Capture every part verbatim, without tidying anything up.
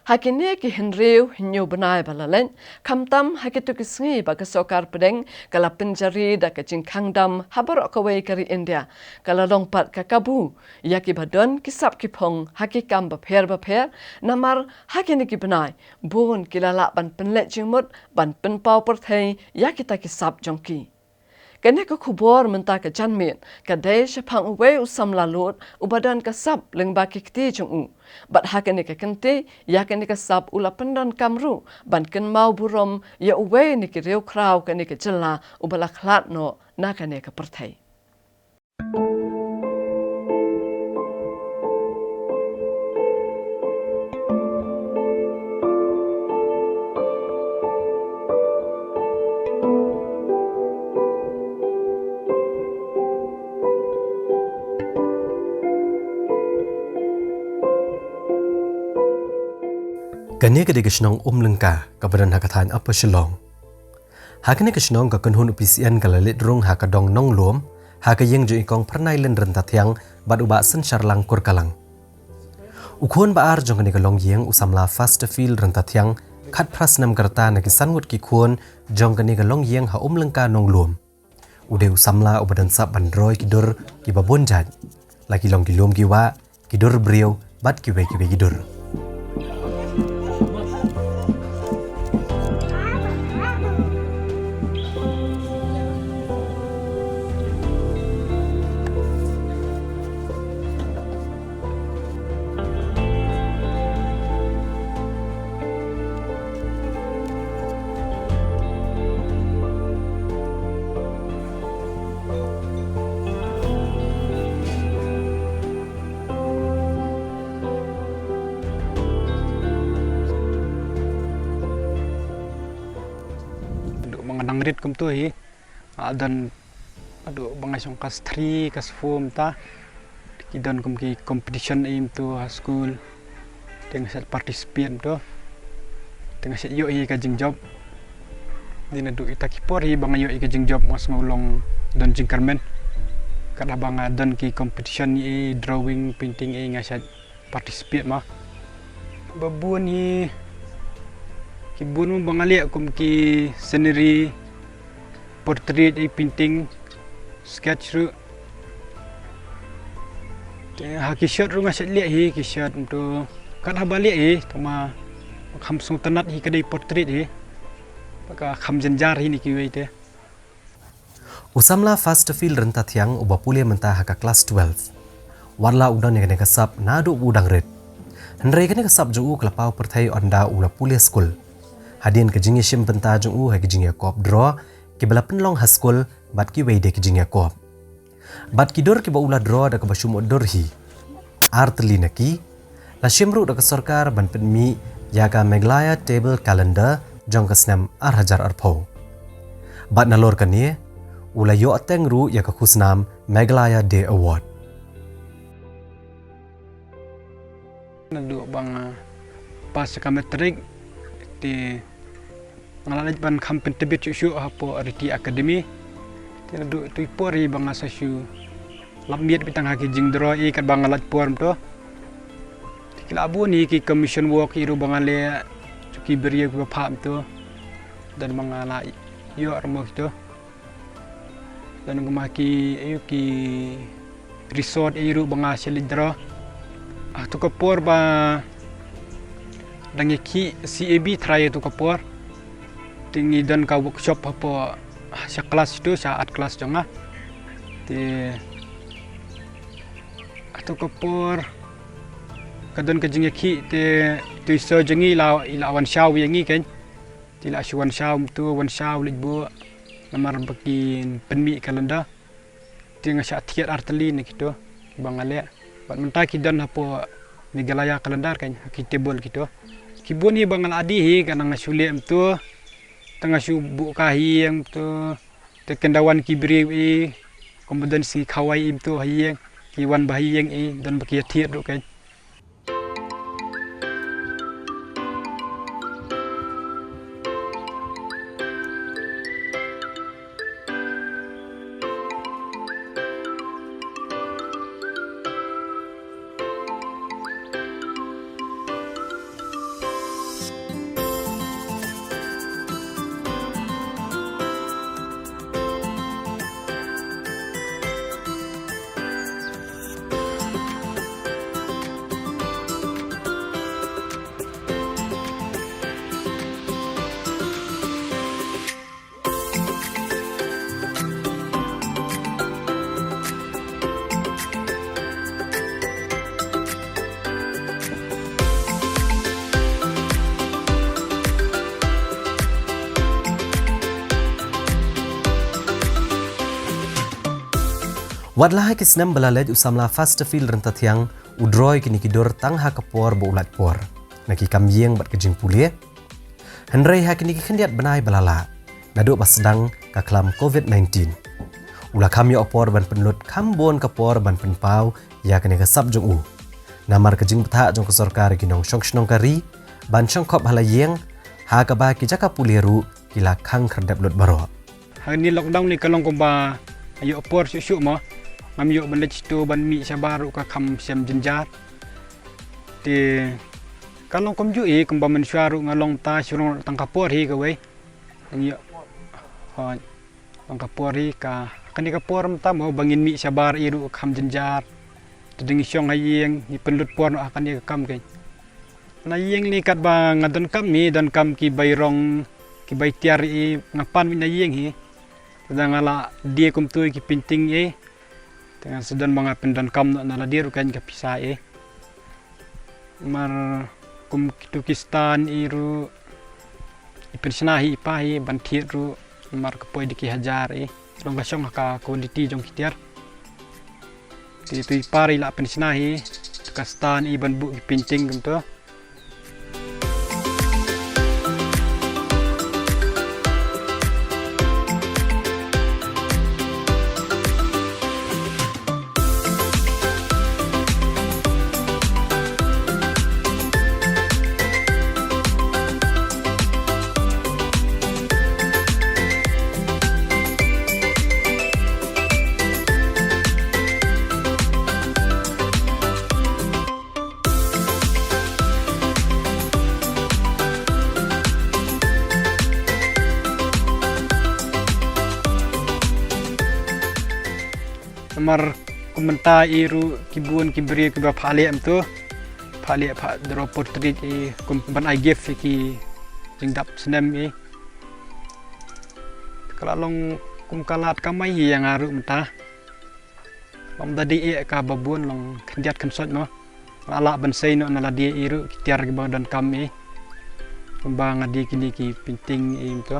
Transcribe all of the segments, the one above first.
Ha kine ki hynriew hynñiew bnai ba la leit, khamtam ha kito ki sngi ba ka sorkar pdeng ka la pynjari da ka jingkhang dam ha baroh kawei ka ri India, ka la long pat ka kabu ïa kiba don ki sap ki phong ha ki kam bapher bapher, namar ha kine ki bnai bun ki la lah ban pynleit jingmut ban pynpaw pyrthei ïa kita ki sap jong ki. Kane ka khubor mynta ka janmiet ka dei shaphang uwei u samla lud uba don ka sap lyngba ki kti jong u. Bad ha kane ka kynti ïa kane ka sap u la pyndonkam ruh ban kynmaw burom ïa uwei na ki riewkhraw kane ka jylla uba la khlad noh na kane ka pyrthei. Kane ka dei ka shnong Umlyngka kaba don ha ka thaiñ Upper Shillong. Ha kane ka shnong ka kynhun u P C N ka la leit rung ha ka dong Nonglum, ha ka ïing jong i Kong Pyrnai Lin Ryntathiang bad u Bah Synshar Langkur Kalang. U khun ba ar jong kane ka longïing u samla Fasterfield Ryntathiang, khatphra snem ka rta na ki san ngut ki khun jong kane ka longïing ha Umlyngka Nonglum. U dei u samla uba don sap ban roi ki dur kiba bun jait, la ki long ki lum ki wah, ki dur briew bad kiwei kiwei ki dur. Haduh ba nga dang rit kumto hi, nga don haduh ba nga shong class three, class four mynta. Ki don kum ki competition hi mynto ha skul. Te nga shait participate mynto. Te nga shait ïoh hi ka jingjop. Dei naduh ita ki por hi ba nga ïoh hi ka jingjop nga sngew long don jingkyrmen. Katba nga don ki competition hi, drawing, painting hi, nga shait participate ma. Ba bun hi, ki bun ma ba nga leh kum ki scenery, portrait, i painting, sketch ruh. Te ha ki shirt ruh nga shait leh hi ki shirt mynto. Katba leh hi tangba kham sngewtynnat hi ka dei portrait hi. Ba ka kham jynjar hi na kiwei te. U samla Fasterfield Ryntathiang uba pule mynta ha ka klas twelve. Watla u don ïa kane ka sap naduh u dang rit, hynrei kane ka sap jong u ka la paw pyrthei ynda u la pule skul. Hadien ka jingïashim bynta jong u ha ki jingïakop draw kiba la pynlong ha skul bad kiwei de ki jingïakop. Bad ki dur kiba u la draw da kaba shu mut dur hi, ar tylli na ki, la shim ruh da ka sorkar ban pynmih ïa ka Meghalaya Table Calendar jong ka snem ar hajar arphew. Bad nalor kane, u la ïoh teng ruh ïa ka khusnam Meghalaya Day Award. Naduh ba nga pass ka matric, te nga la leit ban kham pyntbit shuh shuh hapoh Riti Academy. Te naduh tu i por hi ba nga sa shu lap miet beit tang ha ki jingdraw hi katba nga lait por mynto. Te ki la bun hi ki commission work hi ruh ba nga leh, sha ki briew kiba phah mynto. Don ba nga la ïoh ruh mo kito. Don kumba ki, aïu, ki resort hi ruh ba nga shait leit draw. Hato ka por ba dang ïakhih C A B trai hato ka por, te ngi don ka workshop hapoh sha klas tu, sha art class jong nga. Te hato ka por ka don ka jingïakhih, te tu i sir jong ngi i la, i la wan shaw ïa ngi kein. Te i la shu wan shaw mynto, wan shaw leit buh namar ba kin pynmih calendar. Te nga shah thied ar tylli na kito kiba nga leh. Bad mynta ki don hapoh Meghalaya Calendar kein, ha ki table kito. Ki bun hi ba nga la die hi, katba nga shu leh mynto. Te nga shu buh ka ha ïing mynto. Te kan da wan ki briew hi, kumba don sngi khawai hi mynto ha ïing, ki wan bha ha ïing hi, don ba ki ïa thied ruh kein. Wat la ha ki snem ba la leit, u samla Fasterfield Ryntathiang u draw ïa kine ki dur tang ha ka por ba u lait por na ki kam ïing bad ka jingpule. Hynrei ha kine ki khyndiat bnai ba la lah, naduh ba sdang ka khlam covid nineteen, u la kham ïoh por ban pynlut kham bun ka por ban pynpaw ïa kane ka sap jong u. Namar ka jingbthah jong ka sorkar ïa ki nongshong shnong ka ri ban shong khop ha la ïing, ha kaba ki jaka pule ruh ki la khang khyrdep lut baroh. Ha kane lockdown ne ka long kumba ïoh por shuh shuh mo. Ngam ïoh ban leit sha shuh ban mih shabar ruh ka kham shem jynjar. Te ka long kumjuh hi, kumba mynshuwa ruh nga long ta shu rong tang ka por hi kawei. Ngi ïoh, hooid, tang ka por hi, ka kane ka por mynta mo ba ngin mih shabar hi ruh kham jynjar. Te dang ngi shong ha ïing, ngi pynlut por noh ha kane ka kam kein. Na ïing ne katba nga donkam hi, donkam ki bai rong, ki bai tiar hi, nga pan mih na ïing hi. Te da nga la die kumto ïa ki painting hi. Te ngan sa don ba nga pyndonkam noh na lade ruh kein ka pisa hi. Namar kum kito ki stand hi ruh i pynshna hi i pa hi ban thied ruh, namar ka poi da ki hajar hi. Long ka shong ha ka quality jong ki tiar. Te tu i pa ruh i la pynshna hi ka stand hi ban buh ki painting kumto. Namar kum mynta hi ruh ki bun ki briew kiba phah leh kumto. Phah leh, phah draw portrait hi kum ban ai gift ïa ki jingdap snem hi. Ka la long kum ka lad kamai hi ïa nga ruh mynta. Long da dei eh kaba bun, long khyndiat khynsoit mo. La lah ban sei noh na lade hi ruh ki tiar kiba donkam hi. Kumba nga die kine ki painting hi kumto.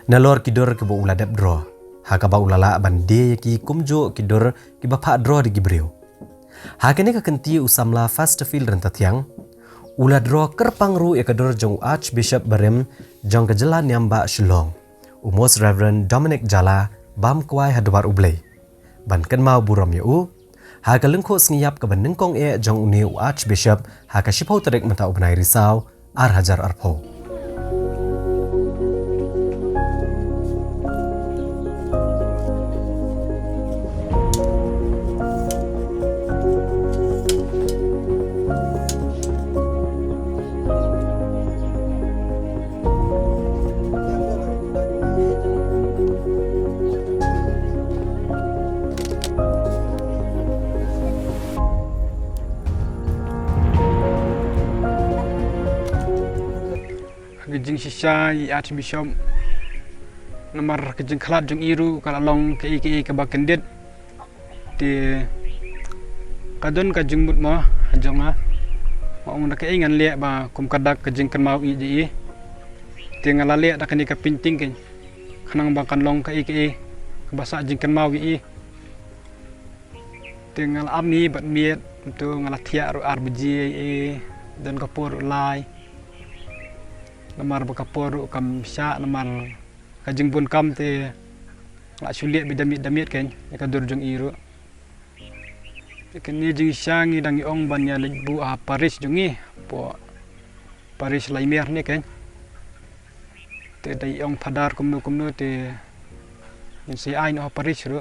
Nalor ki dur kiba u la dep draw, ha kaba u la lah ban die ïa ki kumjuh ki dur kiba phah draw da ki briew. Ha kane ka kynti u samla Fasterfield Ryntathiang u la draw kyrpang ruh ïa ka dur jong u Archbishop barim jong ka jylla niam bah Shillong, u Most Reverend Dominic Jala, bam kwai ha dwar U Blei, ban kynmaw burom ïa u ha ka lyngkhuh sngi ïap kaba nyngkong eh jong une u Archbishop ha ka shiphew tarik mynta u bnai Risaw, ar hajar arphew. Ka jingshisha i Archbishop, namar ka jingkhlad jong i ruh ka la long kaei kaei kaba kyndit. Te ka don ka jingmut mo ha jong nga. Nga ong da kaei ngan leh ba kum ka dak ka jingkynmaw ïa i. Te nga la leh da kane ka painting kein, khnang ba kan long kaei kaei kaba sah jingkynmaw ïa i. Te nga la ap ïa i bad miet, te nga la thiah ruh ar baje ïa i, don ka por ruh lai. Namar ba ka por ruh kam shah, namar ka jingbun kam te la shu leh beit da miet da miet kein ïa ka dur jong i ruh. Te kane jingshisha ngi dang ïa ong ban ïa leit buh ha parish jong ngi, hapoh parish Laimer ne kein. Te da ïa ong phadar kumno kumno te ngin sa ai noh ha parish ruh.